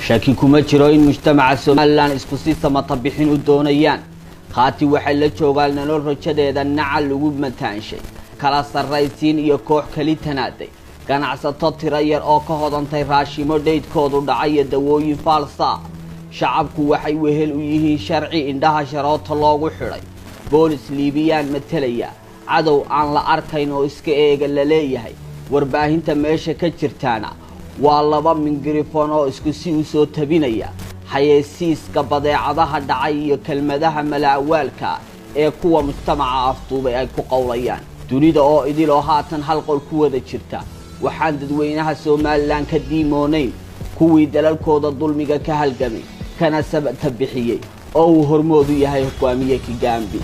Shaki kuma jiro in mujtamaca Somalilan isku si samata bixin u doonayaan. Khaati waxay la joogaan nolol rajadeeda nacal lagu mataanshay, kala sarraysiin iyo koox kali tanaaday, ganacsato tiro yar oo ka hodantay raashimo dheydkoodu dhacay iyo dawooyin faalsa. Shacabku waxay wehel u yihiin sharci indhaha sharoota loogu xidhay, boolis Liibiyaan matelaya, cadow aan la arkayn oo iska eega la leeyahay. Warbaahinta meesha ka jirtaana waa laba mingirifon oo isku si u soo tabinaya xayeysiiska badeecadaha dhacay iyo kelmadaha malaawaalka ee kuwa mujtamaca afduubay ay ku qowlayaan. Dunida oo idil oo haatan hal qol ku wada jirta, waxaan dadweynaha Somalilan ka diimoonayn kuwii dalalkooda dulmiga ka halgamay kana sabata bixiyey oo uu hormoodu yahay hogaamiye Kigambi.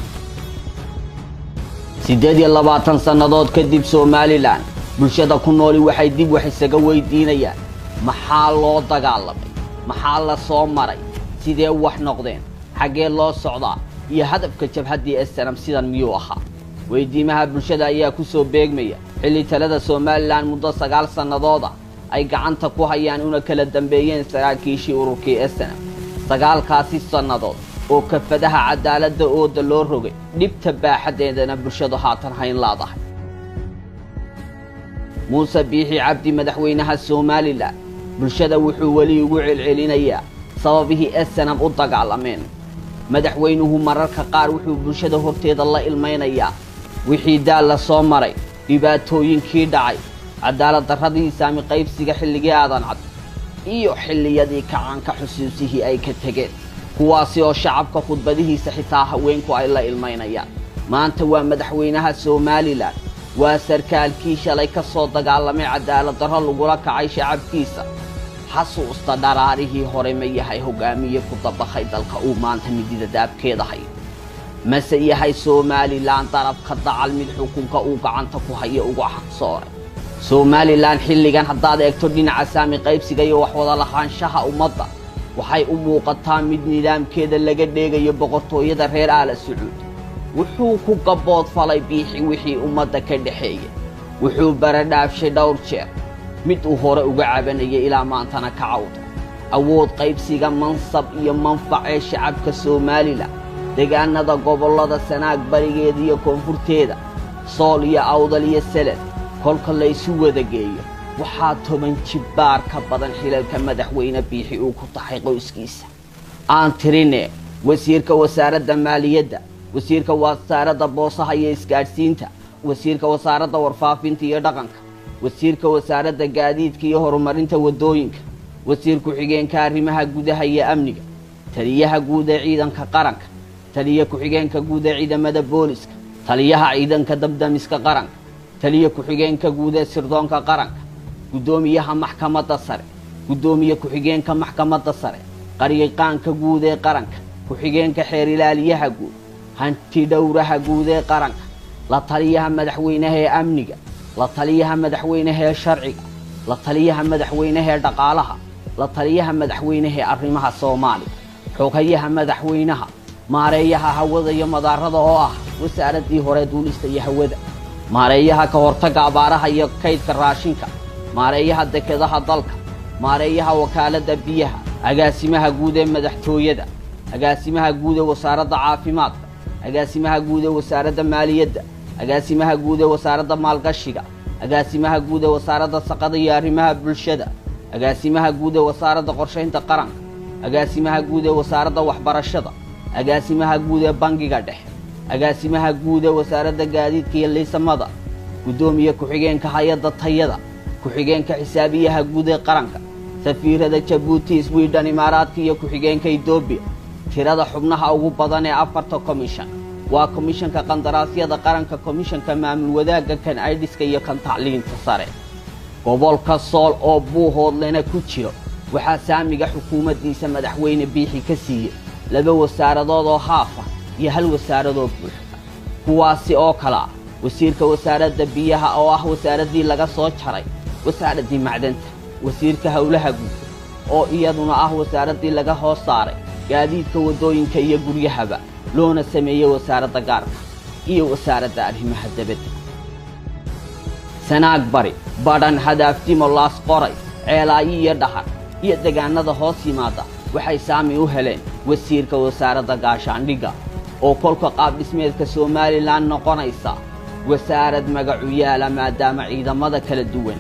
28 sannadood kadib, Somalilan bulshada ku nooli waxay dib wax isaga weydiinayaan: maxaa loo dagaalamay? Maxaa la soo maray? Sidee wax noqdeen? Xaggee loo socdaa? Iyo hadafka jabhaddii SNM sidan miyuu ahaa? Weydiimaha bulshada ayaa ku soo beegmaya xilli talada Somalilan muddo 9 sannadooda ay gacanta ku hayaan una kala dambeeyeen saraakiishii ururkii SNM. 9kaasi sannadood oo kafadaha cadaaladda ooda loo rogay, dhibta baaxaddeedana bulshadu haatan hayn laadahay. Muuse Biixi Cabdi, madaxweynaha Somalilan, bulshada wuxuu weli ugu celcelinayaa sababihii SNM u dagaalameen. Madaxweynuhu mararka qaar wuxuu bulshada horteeda la ilmaynayaa wixii daal la soo maray, dhibaatooyinkii dhacay, cadaalad darradii saami qaybsiga xilligii Aadan Cad iyo xilliyadii kacaanka, xusuusihii ay ka tegeen, kuwaasi oo shacabka khudbadihiisa xitaa haweenku ay la ilmaynayaan. Maanta waa madaxweynaha Somalilan, waa sarkaalkii shalay ka soo dagaalamay cadaalad darro lagula kacay shacabkiisa. Xasuusta dharaarihii hore ma yahay hogaamiye ku dabakhay dalka uu maanta midida daabkeeda hayo? Mase yahay Somalilan darabka dacal mid xukunka uu gacanta ku hayo uga xaqsooray? Somalilan xilligan haddaad eegto dhinaca saami qaybsiga iyo wax wada lahaanshaha ummadda, waxay u muuqataa mid nidaamkeeda laga dheegayo boqortooyada reer Aala Sacuud. Wuxuu ku gabood falay Biixi wixii ummadda ka dhexeeya. Wuxuu baradhaafshay dhowr jeer mid uu hore uga cabanayay ilaa maantana ka cawda: awood qaybsiga mansab iyo manfac ee shacabka Somalilan. Deegaanada gobollada Sanaag barigeeda iyo koonfurteeda, Sool iyo Awdal iyo Seled, kolka laysu wada geeyo waxaa 10 jibbaar ka badan xilalka madaxweyne Biixi uu ku taxay qoyskiisa. Aan tirine: wasiirka wasaaradda maaliyadda, wasiirka wasaaradda boosaha iyo isgaadhsiinta, wasiirka wasaaradda warfaafinta iyo dhaqanka, wasiirka wasaaradda gaadiidka iyo horumarinta waddooyinka, wasiir ku-xigeenka arrimaha gudaha iyo amniga, taliyaha guud ee ciidanka qaranka, taliya ku-xigeenka guud ee ciidamada booliska, taliyaha ciidanka dabdamiska qaranka, taliya ku-xigeenka guud ee sirdoonka qaranka, guddoomiyaha maxkamadda sare, guddoomiye ku-xigeenka maxkamadda sare, qaryaqaanka guud ee qaranka, ku-xigeenka xeer ilaaliyaha guud, hanti dhowraha guud ee qaranka, la taliyaha madaxweynaha ee amniga, la taliyaha madaxweynaha ee sharciga, la taliyaha madaxweynaha ee dhaqaalaha, la taliyaha madaxweynaha ee arrimaha Soomaaliya, xoghayaha madaxweynaha, maareeyaha hawada iyo madaarada oo ah wasaaraddii hore duulista iyo hawada, maareeyaha ka hortagga abaaraha iyo kaydka raashinka, maareeyaha dekedaha dalka, maareeyaha wakaaladda biyaha, agaasimaha guud ee madaxtooyada, agaasimaha guud ee wasaaradda caafimaadka, agaasimaha guud ee wasaaradda maaliyadda, agaasimaha guud ee wasaaradda maalgashiga, agaasimaha guud ee wasaaradda saqada iyo arrimaha bulshada, agaasimaha guud ee wasaaradda qorshaynta qaranka, agaasimaha guud ee wasaaradda waxbarashada, agaasimaha guud ee bangiga dhexe, agaasimaha guud ee wasaaradda gaadiidka iyo liisamada, guddoomiye ku-xigeenka hay-adda tayada, ku-xigeenka xisaabiyaha guud ee qaranka, safiirada Jabuuti, Swidhen, Imaaraadka iyo ku-xigeenka Etoobiya. Tirada xubnaha ugu badan ee afarta komishan waa komishanka qandaraasyada qaranka, komishanka maamul wadaagga, kan aidiska iyo kan tacliinta sare. Gobolka Sool oo Buuhoodlena ku jiro waxaa saamiga xukuumaddiisa madaxweyne Biixi ka siiyey 2 wasaaradood oo haafa iyo 1 wasaaradoo buuxda, kuwaasi oo kale ah wasiirka wasaaradda biyaha oo ah wasaaraddii laga soo jaray wasaaraddii macdanta, wasiirka howlaha guud oo iyaduna ah wasaaraddii laga hoos saaray gaadiidka waddooyinka iyo guryahaba loona sameeyey wasaaradda gaarka, iyo wasaaradda arrimaha debadda. Sanaag bari, Badhan, Hadaafdimo, Laas Qoray, Ceelaayo iyo Dhahar iyo degaanada hoos yimaada waxay saami u heleen wasiirka wasaaradda gaashaandhigga oo kolka qaab dhismeedka Somaliland noqonaysa wasaarad magacuyaala maadaama ciidamada kala duwan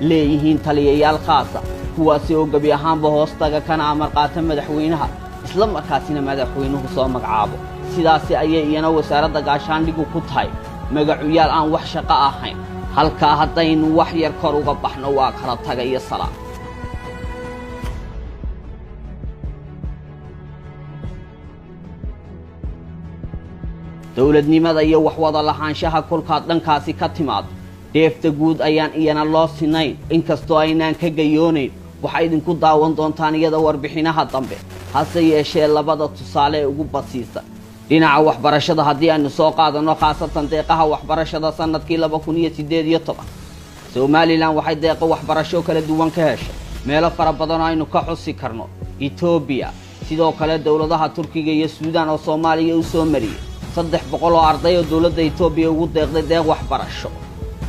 leeyihiin taliyayaal khaasa kuwaasi oo gebi ahaanba hoostaga kana amar qaata madaxweynaha isla markaasina madaxweynuhu soo magacaabo. Sidaasi ayay iyana wasaaradda gaashaandhiggu ku tahay magacuyaal aan wax shaqo ahayn. Halkaa haddaynu wax yar kor uga baxno waa kala taga iyo salaam. Dowladnimada iyo wax wada lahaanshaha kolkaad dhankaasi ka timaado dheefta guud ayaan iyana loo sinayn, inkastoo aynaan ka gayoonayn. Waxaa idinku daawan doontaan iyada warbixinaha dambe. Hase yeeshee labada tusaale ee ugu basiisa dhinaca waxbarashada haddii aynu soo qaadanno, khaasatan deeqaha waxbarashada sanadkii 2018 Somaliland waxay deeqo waxbarasho kala duwan ka heshay meelo fara badan oo aynu ka xusi karno Etoobiya, sidoo kale dowladaha Turkiga iyo Suudaan oo Soomaaliya u soo mariyay 300 oo arday oo dowladda Etoobiya ugu deeqday deeq waxbarasho.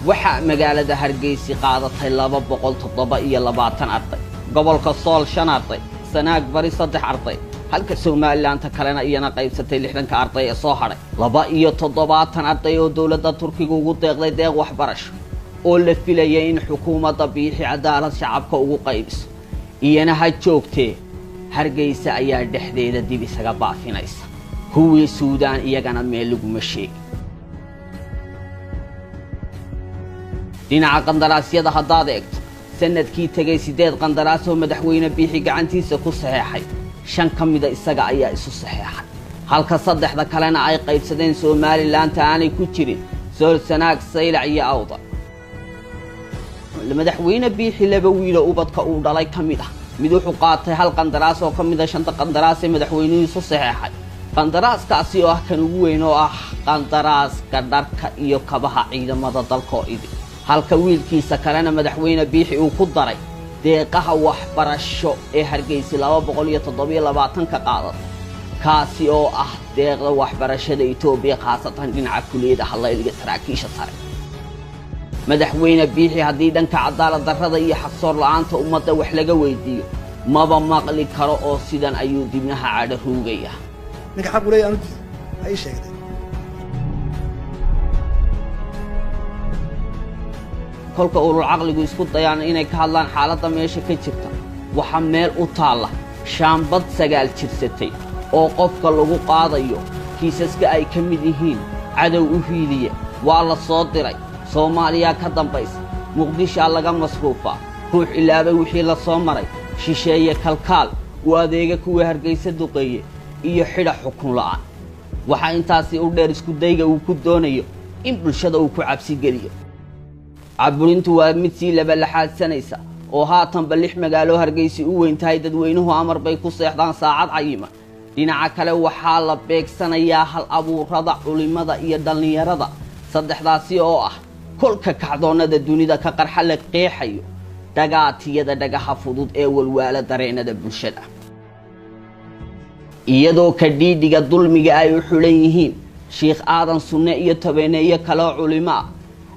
Waxaa magaalada Hargeysa qaadatay 227 arday, gobolka Sool 5 arday, Sanaag Bari 3 arday, halka Somaliland kalena iyana qaybsatay 60 arday ee soo hadhay. 72 arday oo dowladda Turkiga ugu deeqday deeq waxbarasho oo la filayay in xukuumadda Biixi cadaalad shacabka ugu qaybiso, iyana ha joogtee Hargeysa ayaa dhexdeeda dib isaga baafinaysa. Kuwii Suudaan iyagana meel laguma sheegin. Dhinaca qandaraasyada haddaad eegto, sanadkii tegay 8 qandaraas oo madaxweyne Biixi gacantiisa ku saxeexay, 5 ka mida isaga ayaa isu saxeexay, halka 3da kalena ay qaybsadeen Somaliland aanay ku jirin Sool, Sanaag, Saylac iyo Awdal. Madaxweyne Biixi laba wiilo ubadka uu dhalay ka mid ah, mid wuxuu qaatay hal qandaraas oo ka mid ah 5 qandaraas ee madaxweynuhu isu saxeexay, qandaraaskaasi oo ah kan ugu weyn oo ah qandaraaska dharka iyo kabaha ciidamada dalka oo idin, halka wiilkiisa kalena madaxweyne Biixi uu ku daray deeqaha waxbarasho ee Hargeysa 227 ka qaadatay, kaasi oo ah deeqda waxbarashada Itoobiya khaasatan dhinaca kuliyadda hadlayliga saraakiisha sare. Madaxweyne Biixi haddii dhanka cadaalad darrada iyo xaqsoor la'aanta ummadda wax laga weydiiyo maba maqli karo oo sidan ayuu dibnaha cadho ruugaya. Ninka xaq u leeyahay aanu diido ha ii sheegtay. Kolka ulul caqligu isku dayaan inay ka hadlaan xaaladda meesha ka jirta, waxaa meel u taalla shaambad 9 jirsatay oo qofka lagu qaadayo kiisaska ay ka mid yihiin cadow u hiiliye, waa la soo diray, Soomaaliya ka dambaysa, Muqdishaa laga masruufaa, ruux ilaabay wixii la soo maray, shisheeye kalkaal u adeega kuwii Hargeysa duqeeye iyo xidha xukun la'aan. Waxaa intaasi u dheer isku dayga uu ku doonayo in bulshada uu ku cabsi geliyo. Caburintu waa mid sii labalaxaadsanaysa oo haatanba 6 magaalo Hargeysa u weyn tahay, dadweynuhu amar bay ku seexdaan saacad cayiman. Dhinaca kale waxaa la beegsanayaa hal abuurada, culimada iyo dhallinyarada, saddexdaasi oo ah kolka kacdoonnada dunida ka qarxa la qeexayo dhagaatiyada dhagaha fudud ee walwaala dareenada bulshada, iyadoo ka dhiidhiga dulmiga ay u xulan yihiin Sheikh Aadan Sunne iyo tabeneeyo kaloo culimo ah,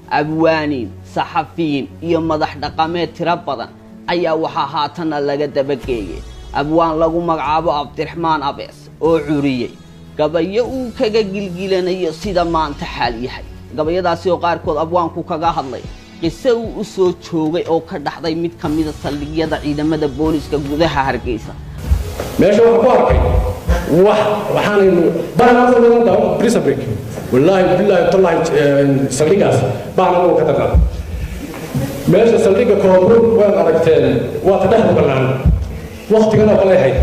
abwaaniin, saxafiyiin iyo madax dhaqameed tiro badan ayaa waxaa haatanna laga dabageeyey abwaan lagu magacaabo Cabdiraxmaan Abees oo curiyey gabayo uu kaga gilgilanayo sida maanta xaal yahay. Gabayadaasi oo qaarkood abwaanku kaga hadlay qiso uu u soo joogay oo ka dhaxday mid ka mid ah saldhigyada ciidamada booliska gudaha Hargeysa. Meesha waxaan ku arkay wax waxaanaynu baranaa prison break, wallaahi billaahi tallaahi saldhigaas baana uu ka darnaa. Meesha saldhigga koonfur waad aragteen, waa ta dhexda bannaan. Wakhtigan oo kale ahayd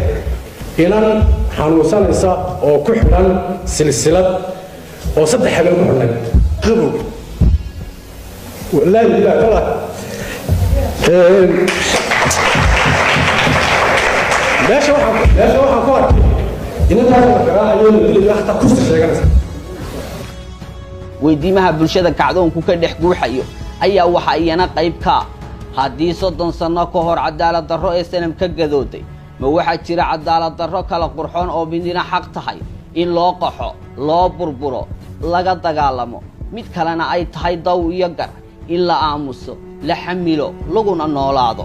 inan xanuunsanaysa oo ku xidhan silsilad oo 3 habeen ku xidhnay qabow, wallaahi billaahi tallaahi. Meesha waxaan ku arkay inantaas la garaacayo, la dilayo, xataa kursi sheeganaysa. Weydiimaha bulshada kacdoonku ka dhex guuxayo ayaa waxa iyana qayb ka ah haddii 30 sano ka hor cadaalad darro ee sanam ka gadooday, ma waxaa jira cadaalad darro kala qurxoon oo midina xaq tahay in loo qaxo, loo burburo, laga dagaalamo, mid kalena ay tahay daw iyo gar in la aamuso, la xamilo, laguna noolaado?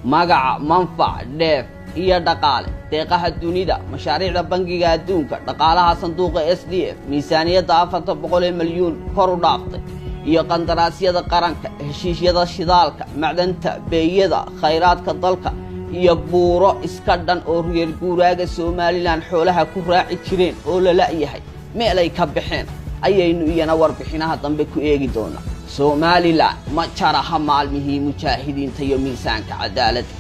Magaca, manfac, dheef iyo dhaqaale, deeqaha dunida, mashaariicda Bangiga Adduunka, dhaqaalaha sanduuqa SDF, miisaaniyadda 400 milyuun kor u dhaaftay iyo qandaraasyada qaranka, heshiisyada shidaalka, macdanta, beeyada, khayraadka dalka iyo buuro iska dhan oo reer guuraaga Somalilan xoolaha ku raaci jireen oo la la'yahay meelay ka baxeen, ayaynu iyana warbixinaha dambe ku eegi doonaa. Somalilan ma jaraha maalmihii mujaahidiinta iyo miisaanka cadaaladda.